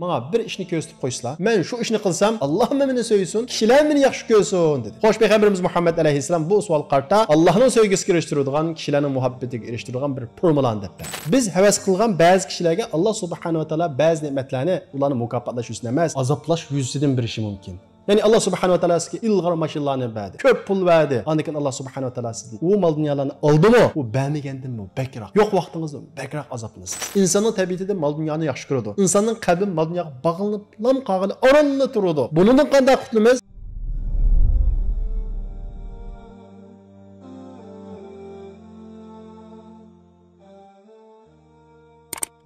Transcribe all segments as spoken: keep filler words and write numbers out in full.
ماڭا بىر ئىشنى كۆرسىتىپ قويسىلا، مەن شۇ ئىشنى قىلسام، ئاللاھمۇ مېنى سۆيسۇن، كىشىلەرمۇ مېنى ياخشى كۆرسۇن، دېدى. خوش، پەيغەمبىرىمىز مۇھەممەد ئەلەيھىسسالام بۇ سوئالغا قارىتا، ئاللاھنىڭ سۆيگۈسىگە ئېرىشتۈرىدىغان، كىشىلەرنىڭ مۇھەببىتىگە ئېرىشتۈرىدىغان بىر فورمۇلانى دەپ بەردى. بىز ھەۋەس قىلغان بەزى كىشىلەرگە ئاللا سۇبھانەھۇ ۋە تائالا بەزى نېمەتلەرنى ئۇلارنى مۇكاپاتلاش يۈزىسىدىن ئەمەس، ئازابلاش يۈزىسىدىن بېرىشى مۇمكىن. يەنى ئاللا سۇبھانەھۇ ۋە تائالا سىزگە ئىلغار ماشىنىلارنى بەردى، كۆپ پۇل بەردى. ئاندىن كېيىن ئاللا سۇبھانەھۇ ۋە تائالا سىزدىن ئۇ مال دۇنيالارنى ئالدىمۇ، ئۇ بەرمىگەندىنمۇ بەكرەك، يوق ۋاقتىڭىزدىن بەكرەك ئازابلىنىسىز. ئىنساننىڭ تەبىئىتىدە مال دۇنيانى ياخشى كۆرىدۇ. ئىنساننىڭ قەلبى مال دۇنياغا باغلىنىپلا قالغىلى ئارانلا تۇرىدۇ. بۇنىڭدىن قانداق قۇتۇلىمىز؟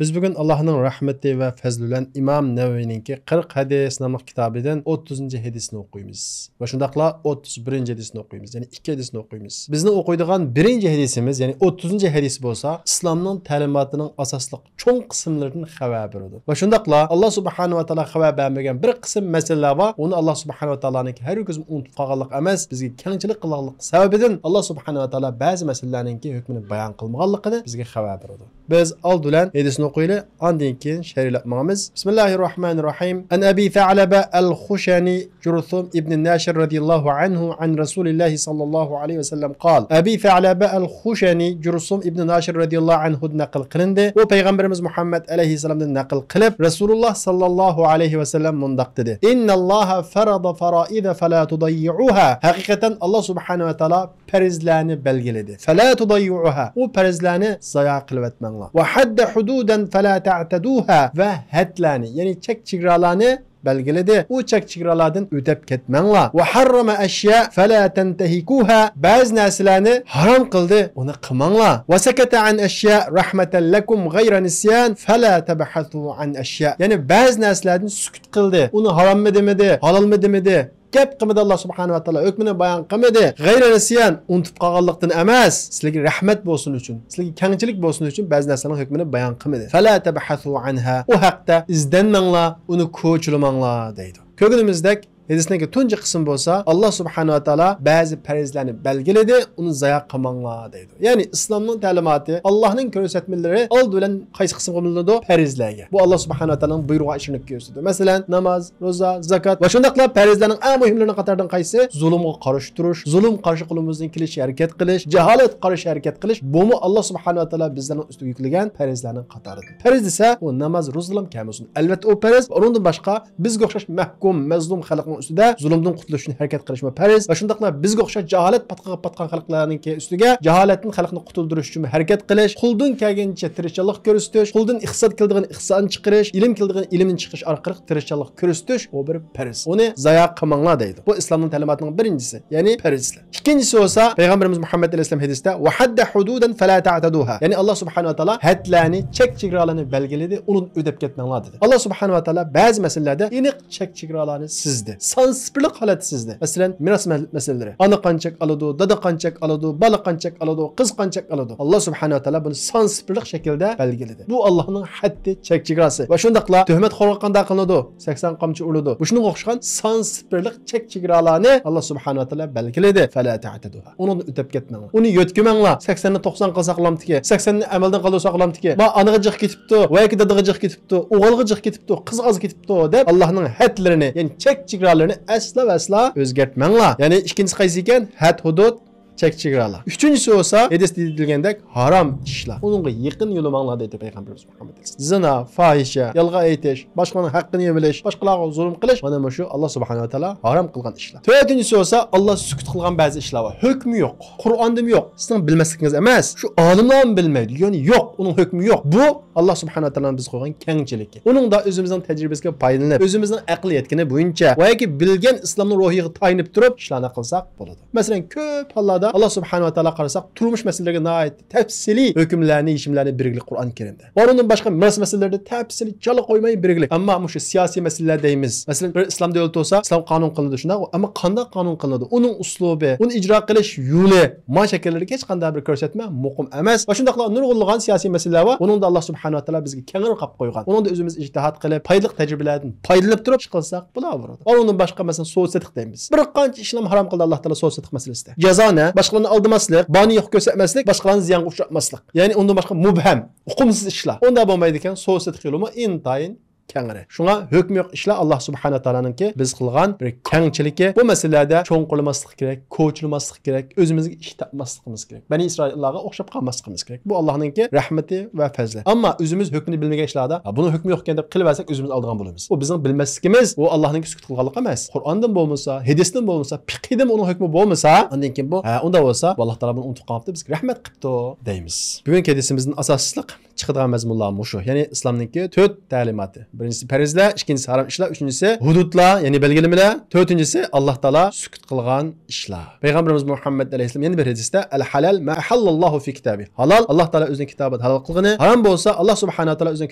بىز بۈگۈن ئاللاھنىڭ رەھمىتى ۋە پەزلى بىلەن ئىمام نەۋەۋىنىڭكى قىرىق ھەدىس ناملىق كىتابىدىن ئوتتۇزىنچى ھەدىسنى ئوقۇيمىز. ۋە شۇنداقلا ئوتتۇز بىرىنچى ھەدىسنى ئوقۇيمىز، يەنى ئىككى ھەدىسنى ئوقۇيمىز. بىزنىڭ ئوقۇيدىغان بىرىنچى ھەدىسىمىز، يەنى ئوتتۇزىنچى ھەدىس بولسا ئىسلامنىڭ تەلىماتىنىڭ ئاساسلىق چوڭ قىسىملىرىدىن خەۋەر بېرىدۇ. ۋە شۇنداقلا ئاللا سۇبھانەھۇ ۋە تائالا خەۋەر بەرمىگەن بىر قىسىم مەسىلىلەر بار، ئۇنى ئاللا سۇبھانەھۇ ۋە تائالانىڭكى ھەرگىزمۇ ئۇنتۇپ قالغانلىق ئەمەس، بىزگە كەڭچىلىك قىلغانلىق سەۋەبىدىن ئاللا سۇبھانەھۇ ۋە تائالا بەزى مەسىلىلەرنىڭكى ھۆكمىنى بايان قىلمىغانلىقىنى بىزگە خەۋەر بېرىدۇ. بىز ئالدى بىلەن ھەدىسنى ئوقۇيلى، ئاندىن كېيىن شەرھلەپ ماڭىمىز. بىسمىللاھىر راھمانىر راھىم. ئەن ئەبى سەلەبە ئەل خۇشەنى جۇرسۇم ئىبنى ناشىر رەزىياللاھۇ ئەنھۇ ئەن رەسۇلىللاھى سەللەللاھۇ ئەلەيھى ۋەسەللەم قال. ئەبى سەلەبە ئەل خۇشەنى جۇرسۇم ئىبنى ناشىر رەزىياللاھۇ ئەنھۇدىن نەقىل قىلىندى. ئۇ پەيغەمبىرىمىز مۇھەممەد ئەلەيھىسسالامدىن نەقىل قىلىپ، رەسۇلۇللاھ سەللەللاھۇ ئەلەيھى ۋەسەللەم مۇنداق دېدى: ئىننەللاھە فەرەدە فەرائىدە فەلا تۇدەييىئۇھا. ھەقىقەتەن ئاللا سۇبھانەھۇ ۋە تائالا پەرزلەرنى بەلگىلىدى. فەلا تۇدەييۇئۇھا. ئۇ پەرزلەرنى زايا قىلىۋەتمەڭلار. ۋە ھەددە ھۇدۇدەن فەلا تەئتەدۇھا. ۋە ھەدلەرنى، يەنى چەك چېگرالارنى بەلگىلىدى. ئۇ چەك چېگرالادىن ئۆتەپ كەتمەڭلار. ۋە ھەررەمە ئەشيا فەلا تەنتەھىكۇھا. بەزى نەرسىلەرنى ھارام قىلدى، ئۇنى قىلماڭلار. ۋە سەكەتە ئەن ئەشيا رەھمەتەن لەكۇم غەيرە نىسيان فەلا تەبھەسۇ ئەن ئەشيا. يەنى بەزى نەرسىلەردىن سۈكۈت قىلدى. ئۇنى ھاراممۇ دېمىدى، ھالالمۇ دېمىدى. گەپ قىلمىدى ئاللا سۇبھانەھۇ ۋە تائالا، ھۆكمىنى بايان قىلمىدى. غەيرە نىسيان، ئۇنتۇپ قالغانلىقتىن ئەمەس، سىلەرگە رەھمەت بولسۇن ئۈچۈن، سىلەرگە كەڭچىلىك بولسۇن ئۈچۈن بەزى نەرسىلەرنىڭ ھۆكمىنى بايان قىلمىدى. فەلا تەبھەسۇ ئەنھا، ئۇ ھەقتە ئىزدەنمەڭلار، ئۇنى كوچىلىماڭلار دەيدۇ. كۆرگىنىمىزدەك، ھەدىسنىڭكى تۇنجى قىسمى بولسا، ئاللا سۇبھانەھۇ ۋە تائالا بەزى پەرزلەرنى بەلگىلىدى، ئۇنى زايا قىلماڭلار دەيدۇ. يەنى ئىسلامنىڭ تەلىماتى، ئاللانىڭ كۆرسەتمىلىرى ئالدى بىلەن قايسى قىسىمغا بۆلۈنىدۇ؟ پەرزلەرگە. بۇ ئاللا سۇبھانەھۇ ۋە تائالانىڭ بۇيرۇغان ئىشلىرىنى كۆرسىتىدۇ. مەسىلەن، ناماز، روزا، زاكات ۋە شۇنداقلا پەرزلەرنىڭ ئەڭ مۇھىملىرىنىڭ قاتارىدىن قايسى؟ زۇلۇمغا قارشى تۇرۇش، زۇلۇم قارشى قولىمىزدىن كېلىشىچە ھەرىكەت قىلىش، جاھالەتكە قارشى ھەرىكەت قىلىش، بۇمۇ ئاللا سۇبھانەھۇ ۋە تائالا بىزلەرنىڭ ئۈستىگە يۈكلىگەن پەرزلەرنىڭ قاتارىدىن. پەرز دېسە، ئۇ ناماز، روزىلارمۇ كەلمىسۇن. ئەلۋەتتە، ئۇ پەرز. ئۇنىڭدىن باشقا بىزگە ئوخشاش مەھكۇم، مەزلۇم خەلقنىڭ ئۈستىدە زۇلۇمدىن قۇتۇلۇش ئۈچۈن ھەرىكەت قىلىشمۇ پەرز. ۋە شۇنداقلا بىزگە ئوخشاش جاھالەت پاتقىقىغا پاتقان خەلقلەرنىڭكى ئۈستىگە جاھالەتتىن خەلقنى قۇتۇلدۇرۇش ئۈچۈن ھەرىكەت قىلىش، قولدىن كەلگەنچە تىرىشچانلىق كۆرسىتىش، قولدىن ئىقتىساد كېلىدىغان ئىقتىسادنى چىقىرىش، ئىلىم كېلىدىغان ئىلىمنى چىقىرىش ئارقىلىق تىرىشچانلىق كۆرسىتىش، ئۇ بىر پەرز. ئۇنى زايا قىلماڭلار دەيدۇ. بۇ ئىسلامنىڭ تەلىماتىنىڭ بىرىنچىسى، يەنى پەرزلەر. ئىككىنچىسى بولسا، پەيغەمبىرىمىز مۇھەممەد ئەلەيھىسسالام ھەدىستە، ۋە ھەددە ھۇدۇدەن فەلا تەئتەدۇھا. يەنى ئاللا سۇبھانەھۇ ۋە تائالا ھەدلەرنى، چەك چېگرالارنى بەلگىلىدى، ئۇنىڭدىن ئۆتۈپ كەتمەڭلار دېدى. ئاللا سۇبھانەھۇ ۋە تائالا بەزى مەسىلىلەردە ئېنىق چەك چېگرالارنى سىزدى. سان سىفىرلىق ھالەتتە سىزدى. مەسىلەن، مىراس مە-، مەسىلىلىرى. ئانا قانچەك ئالىدۇ، دادا قانچەك ئالىدۇ، بالا قانچەك ئالىدۇ، قىز قانچەك ئالىدۇ. ئاللا سۇبھانەھۇ ۋە تائالا بۇنى سان سىفىرلىق شەكىلدە بەلگىلىدى. بۇ ئاللانىڭ ھەددى، چەك چېگراسى. ۋە شۇنداقلا تۆھمەتخورغا قانداق قىلىنىدۇ؟ سەكسەن قامچا ئۇرۇلىدۇ. مۇشۇنىڭغا ئوخشىغان سان سىفىرلىق چەك چېگرالارنى ئاللا سۇبھانەھۇ ۋە تائالا بەلگىلىدى. فەلا تەئتەدۇھا. ئۇنىڭدىن ئۆتۈپ كەتمەڭلار. ئۇنى يۆتكىمەڭلار. سەكسەننى توقسان قىلساق بولامتىكى؟ سەكسەننى ئەمەلدىن قالدۇرساق بولامتىكى؟ ما ئانىغا جىق كېتىپتۇ، ۋە ياكى دادىغا جىق كېتىپتۇ، ئوغۇلغا جىق كېتىپتۇ، قىزغا ئاز كېتىپتۇ دەپ ئاللانىڭ ھەدلىرىنى، يەنى چەك چېگرالىرىنى ئەسلا ۋە ئەسلا ئۆزگەرتمەڭلار. يەنى ئىككىنچىسى قايسى ئىكەن؟ ھەد ھۇدۇد، چەك چېگرالار. ئۈچىنچىسى بولسا، ھەدىستە دېيىلگەندەك ھارام ئىشلار. ئۇنىڭغا يېقىن يولىماڭلار دەيدۇ پەيغەمبىرىمىز مۇھەممەد ئەلەيھىسسالام. زىنا، فاھىشە، يالغان ئېيتىش، باشقىلارنىڭ ھەققىنى يەۋېلىش، باشقىلارغا زۇلۇم قىلىش، مانا مۇشۇ ئاللا سۇبھانەھۇ ۋە تائالا ھارام قىلغان ئىشلار. تۆتىنچىسى بولسا، ئاللا سۈكۈت قىلغان بەزى ئىشلار بار. ھۆكمى يوق، قۇرئاندىمۇ يوق، سىزنىڭ بىلمەسلىكىڭىز ئەمەس، شۇ ئالىملارمۇ بىلمەيدۇ، يەنى يوق، ئۇنىڭ ھۆكمى يوق. بۇ ئاللا سۇبھانەھۇ ۋە تائالانىڭ بىزگە قويغان كەڭچىلىكى. ئۇنىڭدا ئۆزىمىزنىڭ تەجرىبىسىگە پايدىلىنىپ، ئۆزىمىزنىڭ ئەقلى يەتكىنى بويىچە ۋە ياكى بىلگەن ئىسلامنىڭ روھىغا تايىنىپ تۇرۇپ ئىشلارنى قىلساق بولىدۇ. مەسىلەن، كۆپ ھاللاردا ئاللا سۇبھانەھۇ ۋە تائالا قارىساق، تۇرمۇش مەسىلىلىرىگە ناھايىتى تەپسىلىي ھۆكۈملەرنى، يېشىملەرنى بەرگىلى قۇرئان كەرىمدە. ۋە ئۇنىڭدىن باشقا مىراس مەسىلىلىرىدە تەپسىلىي چالا قويماي بەرگىلى. ئەمما مۇشۇ سىياسىي مەسىلىلەر دەيمىز. مەسىلەن، بىر ئىسلام دۆلىتى بولسا، ئىسلام قانۇن قىلىنىدۇ، شۇنداق. ئەمما قانداق قانۇن قىلىنىدۇ؟ ئۇنىڭ ئۇسلۇبى، ئۇنى ئىجرا قىلىش يولى، ما شەكىللىرىگە ھېچقانداق بىر كۆرسەتمە مۇقىم ئەمەس. ۋە شۇنداقلا نۇرغۇنلىغان سىياسىي مەسىلىلەر بار. ئۇنىڭدا ئاللا سۇبھانەھۇ ۋە تائالا بىزگە كەڭرى قاپ قويغان. ئۇنىڭدا ئۆزىمىز ئىجتىھات قىلىپ، پايدىلىق تەجرىبىلەردىن پايدىلىنىپ تۇرۇپ ئىش قىلساق بولاۋېرىدۇ. ئۇنىڭدىن باشقا، مەسىلەن، سودا سېتىق دەيمىز. بىر قانچە ئىشلارنى ھارام قىلدى ئاللا تائالا سودا سېتىق مەسىلىسىدە. جازانە، باشقىلارنى ئالدىماسلىق، بارنى يوققا كۆرسەتمەسلىك، باشقىلارنى زىيانغا ئۇچراتماسلىق. يەنى ئۇنىڭدىن باشقا مۇبھەم، ئۇقۇمسىز ئىشلار. ئۇنداق بولمايدىكەن، سودا سېتىق يولىمۇ ئىنتايىن كەڭرى. شۇڭا ھۆكمى يوق ئىشلار ئاللا سۇبھانەھۇ ۋە تائالانىڭكى بىز قىلغان بىر كەڭچىلىكى. بۇ مەسىلىلەردە چوڭقۇرلىماسلىق كېرەك، كوچىلىماسلىق كېرەك، ئۆزىمىزگە ئىش تاپماسلىقىمىز كېرەك. بەنى ئىسرائىللارغا ئوخشاپ قالماسلىقىمىز كېرەك. بۇ ئاللانىڭكى رەھمىتى ۋە پەزلى. ئەمما ئۆزىمىز ھۆكمىنى بىلمىگەن ئىشلاردا، «ھا، بۇنىڭ ھۆكمى يوق ئىكەن» دەپ قىلىۋەرسەك، ئۆزىمىز ئالدىغان بولىمىز. ئۇ بىزنىڭ بىلمەسلىكىمىز، ئۇ ئاللانىڭكى سۈكۈت قىلغانلىقى ئەمەس. قۇرئاندىن بولمىسا، ھەدىستىن بولمىسا، پىقھىدىن ئۇنىڭ ھۆكمى بولمىسا، ئاندىن كېيىن بۇ، «ھە، ئۇنداق بولسا، بۇ ئاللا تائالا بۇنى ئۇنتۇپ قاپتۇ، بىزگە رەھمەت قىپتۇ» دەيمىز. بۈگۈنكى ھەدىسىمىزدىن ئاساسلىق چىقىدىغان مەزمۇنلار مۇشۇ. يەنى ئىسلامنىڭكى تۆت تەلىماتى. بىرىنچىسى پەرزلەر، ئىككىنچىسى ھارام ئىشلار، ئۈچىنچىسى ھۇدۇدلار، يەنى بەلگىلىمىلەر، تۆتىنچىسى ئاللا تائالا سۈكۈت قىلغان ئىشلار. پەيغەمبىرىمىز مۇھەممەد ئەلەيھىسسالام يەنە بىر ھەدىستە، «ئەل ھالال ما ئەھەللاللاھۇ فى كىتابى». ھالال، ئاللا تائالا ئۆزىنىڭ كىتابىدا ھالال قىلغىنى، ھارام بولسا، ئاللا سۇبھانەھۇ ۋە تائالا ئۆزىنىڭ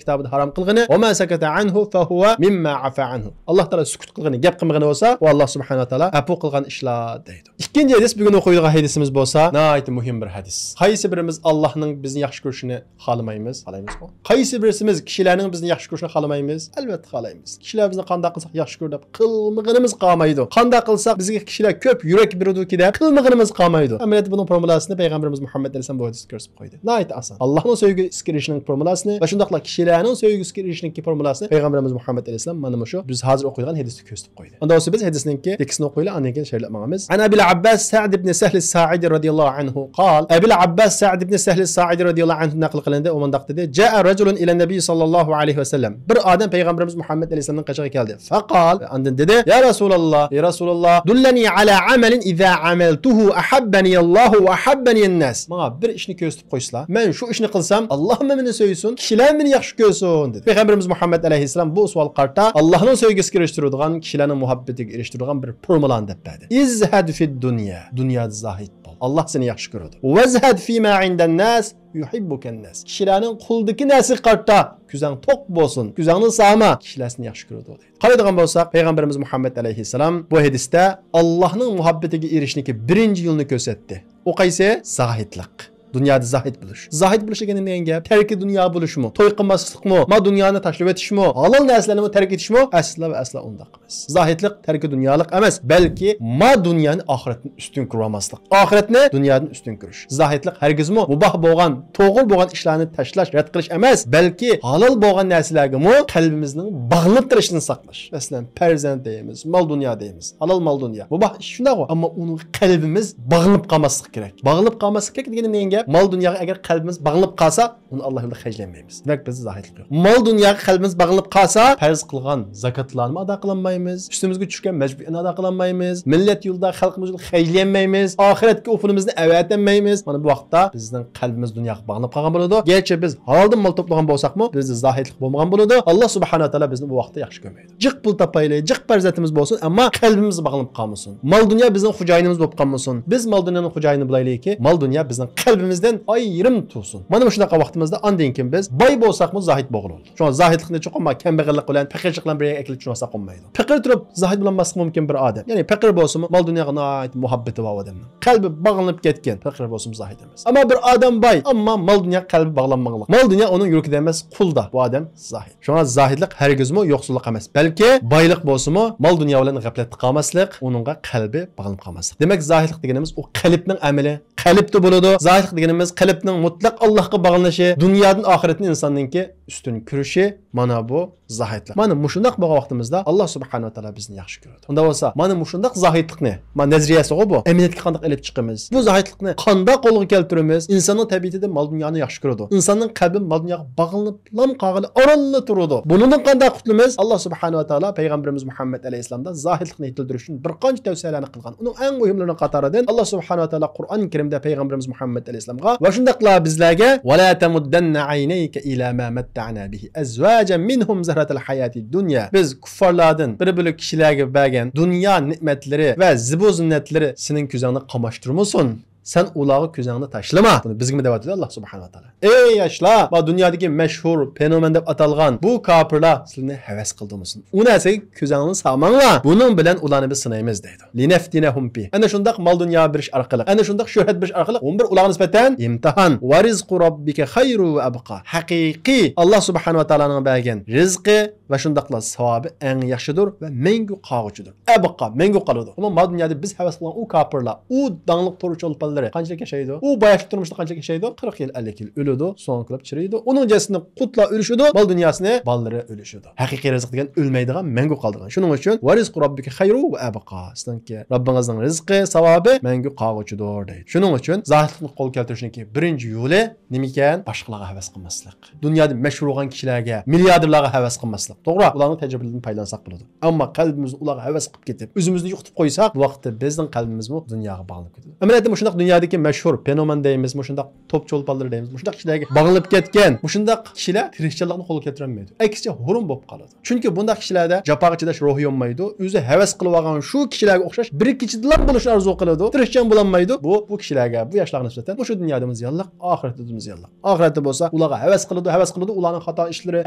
كىتابىدا ھارام قىلغىنى، «ۋە ما سەكەتە ئەنھۇ فەھۇۋە مىمما ئەفا ئەنھۇ». ئاللا تائالا سۈكۈت قىلغىنى، گەپ قىلمىغىنى بولسا، ئۇ ئاللا سۇبھانەھۇ ۋە تائالا ئەپۇ قىلغان ئىشلار دەيدۇ. ئىككىنچى ھەدىس، بۈگۈن ئوقۇيدىغان ھەدىسىمىز بولسا ناھايىتى مۇھىم بىر ھەدىس. قايسى بىرىمىز ئاللانىڭ بىزنى ياخشى كۆرۈشىنى خالىمايمىز؟ خالايمىزغۇ؟ قايسى بىرسىمىز كىشىلەرنىڭ بىزنى ياخشى كۆرۈشىنى خالىمايمىز؟ ئەلۋەتتە خالايمىز. كىشىلەر بىزنى قانداق قىلساق ياخشى كۆر دەپ قىلمىغىنىمىز قالمايدۇ. قانداق قىلساق بىزگە كىشىلەر كۆپ يۈرەك بېرىدۇكى دەپ قىلمىغىنىمىز قالمايدۇ. ئەمەلىيەتتە بۇنىڭ فورمۇلاسىنى پەيغەمبىرىمىز مۇھەممەد ئەلەيھىسسالام بۇ ھەدىستە كۆرسىتىپ قويدى. ناھايىتى ئاسان. ئاللانىڭ سۆيگۈسىگە ئېرىشىشنىڭ فورمۇلاسىنى ۋە شۇنداقلا كىشىلەرنىڭ سۆيگۈسىگە ئېرىشىشنىڭكى فورمۇلاسىنى پەيغەمبىرىمىز مۇھەممەد ئەلەيھىسسالام مانا مۇشۇ بىز ھازىر ئوقۇيدىغان ھەدىستە كۆرسىتىپ قويدى. ئۇنداق بولسا بىز ھەدىسنىڭكى تېكىستىنى ئوقۇيلى، ئاندىن كېيىن شەرھلەپ ماڭىمىز. عن أبي العباس سعد بن سهل الساعدي رضي الله عنه قال، ئەبىل ئەبباس سەئد ئىبن سەھل سائىدى رادىياللاھۇ ئەنھۇدىن نەقىل قىلىندى، ئۇ مۇنداق دېدى، جاء رجل إلى النبي صلى الله عليه وسلم. بىر ئادەم پەيغەمبىرىمىز مۇھەممەد ئەلەيھىسسالامنىڭ قېشىغا كەلدى. فقال، ئاندىن دېدى، يا رسول الله، ئى رسول الله، دلني على عمل إذا عملته أحبني الله وأحبني الناس. ماڭا بىر ئىشنى كۆرسىتىپ قويسىلا، مەن شۇ ئىشنى قىلسام، ئاللاھمۇ مېنى سۆيسۇن، كىشىلەرمۇ مېنى ياخشى كۆرسۇن، دېدى. پەيغەمبىرىمىز مۇھەممەد ئەلەيھىسسالام بۇ سوئالغا قارىتا ئاللاھنىڭ سۆيگۈسىگە ئېرىشتۈرىدىغان، كىشىلەرنىڭ مۇھەببىتىگە ئېرىشتۈرىدىغان بىر فورمۇلانى دەپ بەردى. ازهد في الدنيا، دۇنيادا زاھىد بول، ئاللاھ سېنى ياخشى كۆرىدۇ. وازهد فيما عند الناس يحبك الناس. كىشىلەرنىڭ قولىدىكى نەرسىگە قارىتا كۆزۈڭ توق بولسۇن، كۆزۈڭنى سالما، كىشىلەر سېنى ياخشى كۆرىدۇ، دېدى. قارايدىغان بولساق، پەيغەمبىرىمىز مۇھەممەد ئەلەيھىسسالام بۇ ھەدىستە ئاللاھنىڭ مۇھەببىتىگە ئېرىشىشنىڭكى بىرىنچى يولىنى كۆرسەتتى. ئۇ قايسى؟ زاھىدلىق. دۇنيادا زاھىد بولۇش. زاھىد بولۇش دېگەن نېمە دېگەن گەپ؟ تەركى دۇنيا بولۇشمۇ؟ توي قىلماسلىقمۇ؟ مال دۇنيانى تاشلىۋېتىشمۇ؟ ھالال نەرسىلەرنىمۇ تەرك ئېتىشمۇ؟ ئەسلا ۋە ئەسلا ئۇنداق ئەمەس. زاھىدلىق تەركى دۇنيالىق ئەمەس، بەلكى مال دۇنيانى ئاخىرەتتىن ئۈستۈن كۆرۈۋالماسلىق. ئاخىرەتنى دۇنيادىن ئۈستۈن كۆرۈش. زاھىدلىق ھەرگىزمۇ مۇباھ بولغان، توغرا بولغان ئىشلارنى تاشلاش، رەت قىلىش ئەمەس، بەلكى ھالال بولغان نەرسىلەرگىمۇ قەلبىمىزنىڭ باغلىنىپ قېلىشىدىن ساقلاش. مەسىلەن، پەرزەنت دەيمىز، مال دۇنيا دەيمىز، ھالال مال دۇنيا. مۇباھ ئىش شۇنداقغۇ، ئەمما ئۇنىڭغا قەلبىمىز باغلىنىپ قالماسلىقى كېرەك. باغلىنىپ قالماسلىقى كېرەك دېگىنىم دېگەن گەپ، مال دۇنياغا ئەگەر قەلبىمىز باغلىنىپ قالسا، ئۇنى ئاللا يولىدا خەجلەنمەيمىز. دېمەك، بىزدە زاھىدلىق يوق. مال دۇنياغا قەلبىمىز باغلىنىپ قالسا، پەرز قىلغان زاكاتلارنىمۇ ئادا قىلالمايمىز، ئۈستىمىزگە چۈشكەن مەجبۇرىيەتنى ئادا قىلالمايمىز، مىللەت يولىدا، خەلقىمىز يولىدا خەجلىيەلمەيمىز، ئاخىرەتكە ئوپۇنىمىزنى ئەۋەتەلمەيمىز. مانا بۇ ۋاقىتتا بىزنىڭ قەلبىمىز دۇنياغا باغلىنىپ قالغان بولىدۇ. گەرچە بىز ھالالدىن مال توپلىغان بولساقمۇ، بىزدە زاھىدلىق بولمىغان بولىدۇ. ئاللا سۇبھانەھۇ ۋە تائالا بىزنى بۇ ۋاقىتتا ياخشى كۆرمەيدۇ. جىق پۇل تاپايلى، جىق پەرزەنتىمىز بولسۇن، ئەمما قەلبىمىز باغلىنىپ قالمىسۇن. مال دۇنيا بىزنىڭ خوجايىنىمىز بولۇپ قالمىسۇن. بىز مال دۇنيانىڭ خوجايىنى بولايلىكى، مال دۇنيا بىزنىڭ قەلبىمىزدىن ئايرىم تۇرسۇن. مانا مۇشۇنداق ۋاقتىمىزدا ئاندىن كېيىن بىز باي بولساقمۇ زاھىد بولغىلى بولىدۇ. شۇڭا زاھىدلىقنى چوقۇم كەمبەغەللىك بىلەن، پېقىرچىلىق بىلەن بىر يەرگە ئەكېلىپ چۈشىنىۋالساق بولمايدۇ. پېقىر تۇرۇپ زاھىد بولالماسلىقى مۇمكىن بىر ئادەم. يەنى پېقىر بولسىمۇ مال دۇنياغا ناھايىتى مۇھەببىتى بار ئۇ ئادەمنىڭ. قەلبى باغلىنىپ كەتكەن، پېقىر بولسىمۇ زاھىد ئەمەس. ئەمما بىر ئادەم باي، ئەمما مال دۇنياغا قەلبى باغلانمىغانلىق. مال دۇنيا ئۇنىڭ يۈرىكىدە ئەمەس، قولىدا. بۇ ئادەم زاھىد. شۇڭا زاھىدلىق ھەرگىزمۇ يوقسۇللۇق ئەمەس، بەلكى بايلىق بولسىمۇ، مال دۇنيا بىلەن غەپلەتتە قالماسلىق، ئۇنىڭغا قەلبى باغلىنىپ قالماسلىق. دېمەك، زاھىدلىق دېگىنىمىز ئۇ قەلبنىڭ ئەمىلى، قەلبتە بولىدۇ. زاھىدلىق دېگىنىمىز قەلبنىڭ مۇتلەق ئاللاھقا باغلىنىشى، دۇنيادىن ئاخىرەتنى ئىنساننىڭكى ئۈستۈن كۆرۈشى، مانا بۇ زاھىدلىق. مانا مۇشۇنداق بولغان ۋاقتىمىزدا ئاللا سۇبھانەھۇ ۋە تائالا بىزنى ياخشى كۆرىدۇ. ئۇنداق بولسا، مانا مۇشۇنداق زاھىدلىقنى، ما نەزەرىيەسىغۇ بۇ، ئەمەلىيەتكە قانداق ئېلىپ چىقىمىز؟ بۇ زاھىدلىقنى قانداق قولغا كەلتۈرىمىز؟ ئىنساننىڭ تەبىئىتىدە مال دۇنيانى ياخشى كۆرىدۇ. ئىنساننىڭ قەلبى مال دۇنياغا باغلىنىپلام قالغىلى ئارانلا تۇرىدۇ. بۇنىڭدىن قانداق قۇتۇلىمىز؟ ئاللا سۇبھانەھۇ ۋە تائالا پەيغەمبىرىمىز مۇھەممەد ئەلەيھىسسالامدا زاھىدلىقنى يېتىلدۈرۈش ئۈچۈن بىر قانچە تەۋسىيەلەرنى قىلغان. ئۇنىڭ ئەڭ مۇھىملىرىنىڭ قاتارىدىن ئاللا سۇبھانەھۇ ۋە تائالا قۇرئان كەرىمدە پەيغەمبىرىمىز مۇھەممەد ئەلەيھىسسالامغا ۋە شۇنداقلا بىزلەرگە، ولا تمدن عينيك إلى ما متعنا به أزواجا منهم زهرة الحياة الدنيا. بىز كۇففارلاردىن بىر بۆلەك كىشىلەرگە بەرگەن دۇنيا نېمەتلىرى ۋە زىبۇ زىننەتلىرى سېنىڭ كۆزۈڭنى قاماشتۇرمىسۇن. سەن ئۇلارغا كۆزۈڭنى تاشلىما. بۇنى بىزگىمۇ دەۋاتىدۇ ئاللا سۇبھانەھۇ ۋە تائالا. ئەي ياشلار، ما دۇنيادىكى مەشھۇر فېنومېن دەپ ئاتالغان بۇ كاپىرلار سىلىنى ھەۋەس قىلدۇرمىسۇن. ئۇ نەرسىگە كۆزۈڭنى سالماڭلار. بۇنىڭ بىلەن ئۇلارنى بىز سىنايمىز دەيدۇ. لنفتنهم فيه. ئەنە شۇنداق مال دۇنيا بېرىش ئارقىلىق، ئەنە شۇنداق شۆھرەت بېرىش ئارقىلىق ئۇنى بىر ئۇلارغا نىسبەتەن ئىمتىھان. ورزق ربك خير وأبقى. ھەقىقىي ئاللا سۇبھانەھۇ ۋە تائالانىڭ بەرگەن رىزقى ۋە شۇنداقلا ساۋابى ئەڭ ياخشىدۇر ۋە مەڭگۈ قالغۇچىدۇر. ئەبقا، مەڭگۈ قالىدۇ. ئەمما ما دۇنيادا بىز ھەۋەس قىلغان ئۇ كاپىرلار، ئۇ داڭلىق تور چولپانلىرى قانچىلىك ياشايدۇ؟ ئۇ باياشلىق تۇرمۇشتا قانچىلىك ياشايدۇ؟ قىرىق يىل، ئەللىك يىل ئۆلىدۇ، سوڭ كېلىپ چىرىيدۇ. ئۇنىڭ جەسىتىنى قۇتلار ئۈلۈشىدۇ، مال دۇنياسىنى بالىلىرى ئۈلۈشىدۇ. ھەقىقىي رىزىق دېگەن ئۆلمەيدىغان، مەڭگۈ قالىدىغان. شۇنىڭ ئۈچۈن ورزق ربك خير وأبقى. سىزنىڭكى رەببىڭىزنىڭ رىزقى، ساۋابى مەڭگۈ قالغۇچىدۇر دەيدۇ. شۇنىڭ ئۈچۈن زاھىدلىقنى قولغا كەلتۈرۈشنىڭكى بىرىنچى يولى نېمىكەن؟ باشقىلارغا ھەۋەس قىلماسلىق. دۇنيادا مەشھۇر بولغان كىشىلەرگە، مىلياردېرلارغا ھەۋەس قىلماسلىق. توغرا، ئۇلارنىڭ تەجرىبىلىرىدىن پايدىلانساق بولىدۇ. ئەمما قەلبىمىزنى ئۇلارغا ھەۋەس قىلىپ كېتىپ، ئۆزىمىزنى يوقىتىپ قويساق، بۇ ۋاقىتتا بىزنىڭ قەلبىمىزمۇ دۇنياغا باغلىنىپ كېتىدۇ. ئەمەلىيەتتە مۇشۇنداق دۇنيادىكى مەشھۇر فېنومېن دەيمىز، مۇشۇنداق توپ چولپانلىرى دەيمىز، مۇشۇنداق كىشىلەرگە باغلىنىپ كەتكەن مۇشۇنداق كىشىلەر تىرىشچانلىقنى قولغا كەلتۈرەلمەيدۇ. ئەكسىچە، ھۇرۇن بولۇپ قالىدۇ. چۈنكى بۇنداق كىشىلەردە جاپاغا چىداش روھى بولمايدۇ. ئۆزى ھەۋەس قىلىۋالغان شۇ كىشىلەرگە ئوخشاش بىر كېچىدىلا بولۇشنى ئارزۇ قىلىدۇ. تىرىشچان بولالمايدۇ. بۇ، بۇ كىشىلەرگە، بۇ ياشلارغا نىسبەتەن مۇشۇ دۇنيادىمۇ زىيانلىق، ئاخىرەتتىمۇ زىيانلىق. ئاخىرەتتە بولسا ئۇلارغا ھەۋەس قىلىدۇ، ھەۋەس قىلىدۇ، ئۇلارنىڭ خاتا ئىشلىرى،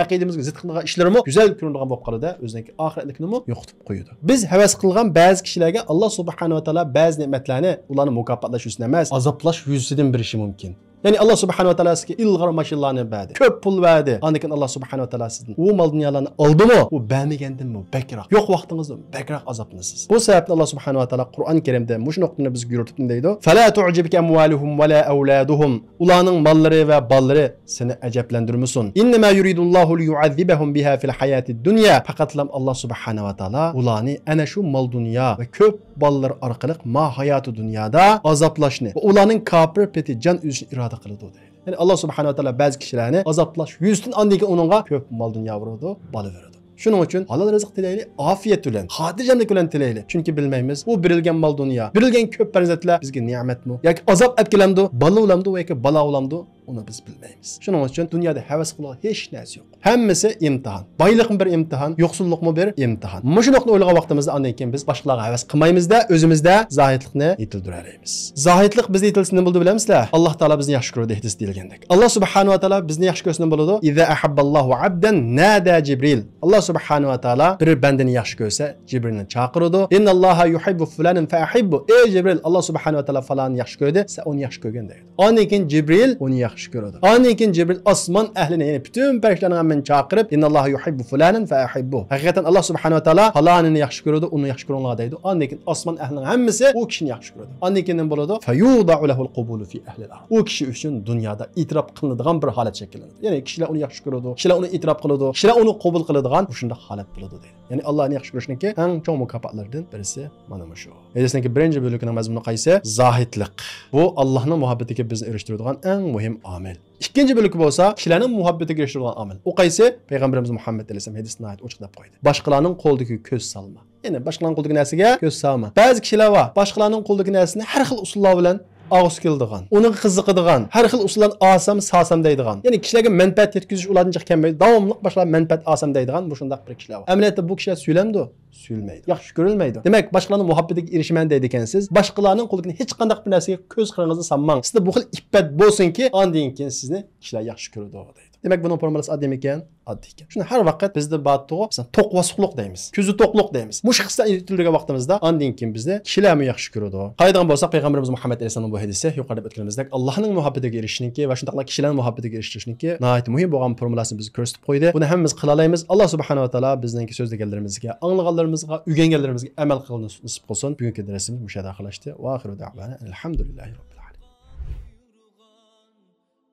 ئەقىدىمىزگە زىت قىلىدىغان ئىشلىرىمۇ گۈزەل كۆرۈنىدىغان بولۇپ قالىدۇ، ئۆزىنىڭكى ئاخىرەتلىكىنىمۇ يوقىتىپ قويىدۇ. بىز ھەۋەس قىلغان بەزى كىشىلەرگە ئاللا سۇبھانەۋە تائالا بەزى نېمەتلەرنى ئۇلارنى مۇكاپاتلاش يۈزىسىدىن ئەمەس، ئازابلاش يۈزىسىدىن بېرىشى مۇمكىن. يەنى ئاللا سۇبھانەۋە تائالا سىزگە ئىلغار ماشىنىلارنى بەردى، كۆپ پۇل بەردى. ئاندىن كېيىن ئاللا سۇبھانەۋە تائالا سىزدىن ئۇ مال دۇنيالارنى ئالدىمۇ؟ ئۇ بەرمىگەندىنمۇ بەكرەك، يوق ۋاقتىڭىزدىن بەكرەك ئازابلىنىسىز. بۇ سەۋەبتىن ئاللا سۇبھانەۋە تائالا قۇرئان كەرىمدە مۇشۇ نۇقتىنى بىزگە يورۇتۇپ نېمە دەيدۇ؟ فلا تعجبك أموالهم ولا أولادهم. ئۇلارنىڭ ماللىرى ۋە بالىلىرى سېنى ئەجەبلەندۈرمىسۇن. إنما يريد الله ليعذبهم بها في الحياة الدنيا. پەقەتلا ئاللا سۇبھانەۋە تائالا ئۇلارنى ئەنە شۇ مال دۇنيا ۋە كۆپ بالىلار ئارقىلىق ما ھاياتى دۇنيادا ئازابلاشنى ۋە ئۇلارنىڭ كاپىر پېتى جان ئۈزۈشنى ئىرادە قىلىدۇ دەيدۇ. يەنى ئاللا سۇبھانەۋە تائالا بەزى كىشىلەرنى ئازابلاش يۈزىسىدىن ئاندىن كېيىن ئۇنىڭغا كۆپ مال دۇنيا بېرىدۇ، بالا بېرىدۇ. شۇنىڭ ئۈچۈن ھالال رىزىق تىلەيلى، ئافىيەت بىلەن، خاتىرجەملىك بىلەن تىلەيلى. چۈنكى بىلمەيمىز، ئۇ بېرىلگەن مال دۇنيا، بېرىلگەن كۆپ پەرزەنتلەر بىزگە نېمەتمۇ ياكى ئازاب ئەپ كېلەمدۇ، بالا بولامدۇ ياكى بالا بولامدۇ، ئۇنى بىز بىلمەيمىز. شۇنىڭ ئۈچۈن دۇنيادا ھەۋەس قىلىدىغان ھېچ نەرسە يوق. ھەممىسى ئىمتىھان. بايلىقمۇ بىر ئىمتىھان، يوقسۇللۇقمۇ بىر ئىمتىھان. مۇشۇ نۇقتىنى ئويلىغان ۋاقتىمىزدا ئاندىن كېيىن بىز باشقىلارغا ھەۋەس قىلمايمىزدا، ئۆزىمىزدە زاھىدلىقنى يېتىلدۈرەلەيمىز. زاھىدلىق بىزدە يېتىلسە نېمە بولىدۇ بىلەمسىلەر؟ ئاللا تائالا بىزنى ياخشى كۆرىدۇ، ھەدىس دېيىلگەندەك. ئاللا سۇبھانەۋە تائالا بىزنى ياخشى كۆرسە نېمە بولىدۇ؟ إذا أحب الله عبدا نادى جبريل. ئاللا سۇبھانەۋە تائالا بىر بەندىنى ياخشى كۆرسە، جىبرىلنى چاقىرىدۇ. إن الله يحب فلانا فأحبه. ئەي جىبرىل، ئاللا سۇبھانەۋە تائالا پالاننى ياخشى كۆردى، سەن ئۇنى ياخشى كۆرگىن دەيدۇ. ئاندىن كېيىن جىبرىل ئۇنى ياخشى كۆرىدۇ. ئاندىن كېيىن جىبرىل ئاسمان ئەھلىنى، يەنى پۈتۈن پەرىشتىلەرنىڭ ھەممىنى چاقىرىپ، إن الله يحب فلانا فأحبه. ھەقىقەتەن ئاللا سۇبھانەۋە تائالا پالانىنى ياخشى كۆرىدۇ، ئۇنى ياخشى كۆرۈڭلار دەيدۇ. ئاندىن كېيىن ئاسمان ئەھلىنىڭ ھەممىسى ئۇ كىشىنى ياخشى كۆرىدۇ. ئاندىن كېيىن نېمە بولىدۇ؟ فيوضع له القبول في أهل الأرض. ئۇ كىشى ئۈچۈن دۇنيادا ئېتىراپ قىلىنىدىغان بىر ھالەت شەكىللىنىدۇ. يەنى كىشىلەر ئۇنى ياخشى كۆرىدۇ، كىشىلەر ئۇنى ئېتىراپ قىلىدۇ، كىشىلەر ئۇنى قوبۇل قىلىدىغان مۇشۇنداق ھالەت بولىدۇ دەيدۇ. يەنى ئاللانى ياخشى كۆرۈشنىڭكى ئەڭ چوڭ مۇكاپاتلىرىدىن بىرسى مانا مۇشۇ. ھەدىسنىڭكى بىرىنچى بۆلىكىنىڭ مەزمۇنى قايسى؟ زاھىدلىق. بۇ ئاللانىڭ مۇھەببىتىگە بىزنى ئېرىشتۈرىدىغان ئەڭ مۇھىم ئامىل. ئىككىنچى بۆلىكى بولسا كىشىلەرنىڭ مۇھەببىتىگە ئېرىشتۈرىدىغان ئامىل. ئۇ قايسى؟ پەيغەمبىرىمىز مۇھەممەد ئەلەيھىسسالام ھەدىستە ناھايىتى ئوچۇق دەپ قويدى. باشقىلارنىڭ قولىدىكى كۆز سالما. يەنى باشقىلارنىڭ قولىدىكى نەرسىگە كۆز سالما. بەزى كىشىلەر بار، باشقىلارنىڭ قولىدىكى نەرسىنى ھەر خىل ئۇسۇللار بىلەن ئالغۇسى كېلىدىغان، ئۇنىڭغا قىزىقىدىغان، ھەر خىل ئۇسۇل بىلەن ئالسام، سالسام دەيدىغان. يەنى كىشىلەرگە مەنپەئەت يەتكۈزۈش ئۇلاردىن جىق كەلمەيدۇ، داۋاملىق باشقىلارغا مەنپەئەت ئالسام دەيدىغان مۇشۇنداق بىر كىشىلەر بار. ئەمەلىيەتتە بۇ كىشىلەر سۆيۈلەمدۇ؟ سۆيۈلمەيدۇ. ياخشى كۆرۈلمەيدۇ. دېمەك، باشقىلارنىڭ مۇھەببىتىگە ئېرىشىمەن دەيدىكەنسىز، باشقىلارنىڭ قولىدىكى ھېچقانداق بىر نەرسىگە كۆز قىرىڭىزنى سالماڭ. سىزدە بۇ خىل ئىپپەت بولسۇنكى، ئاندىن كېيىن سىزنى كىشىلەر ياخشى كۆرىدۇ دەيدۇ. دېمەك، بۇنىڭ فورمۇلىسى ئاددىيمىكەن؟ ئاددىي ئىكەن. شۇنى ھەر ۋاقىت بىزدە بار تۇغۇ، مەسىلەن، توق باسقۇنلۇق دەيمىز، كۆزى توقلۇق دەيمىز. مۇشۇ خىسلەتنى يېتىلدۈرگەن ۋاقتىمىزدا ئاندىن كېيىن بىزنى كىشىلەرمۇ ياخشى كۆرىدۇ. قارايدىغان بولساق، پەيغەمبىرىمىز مۇھەممەد ئەلەيھىسسالامنىڭ بۇ ھەدىسى يۇقىرىدا ئۆتكىنىمىزدەك ئاللانىڭ مۇھەببىتىگە ئېرىشىشنىڭكى ۋە شۇنداقلا كىشىلەرنىڭ مۇھەببىتىگە ئېرىشىشنىڭكى ناھايىتى مۇھىم بولغان فورمۇلاسىنى بىزگە كۆرسىتىپ قويدى. بۇنى ھەممىمىز قىلالايمىز. ئاللا سۇبھانەھۇ ۋە تائالا بىزنىڭكى سۆزلىگەنلىرىمىزگە، ئاڭلىغانلىرىمىزغا، ئۆگەنگەنلىرىمىزگە ئەمەل قىلغىنى نېسىپ قىلسۇن. بۈگۈنكى دەرسىمىز مۇشۇ يەردە ئاخىرلاشتى. ۋە ئاخىرۇ دەۋانا ئەنىلھەمدۇلىللاھى رەببىل ئالەمىن.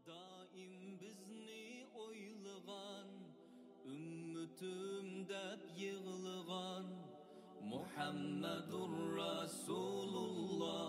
دائىم بىزنى ئويلىغان، ئۈممىتىم دەپ يىغلىغان مۇھەممەدۇر رەسۇلۇللا.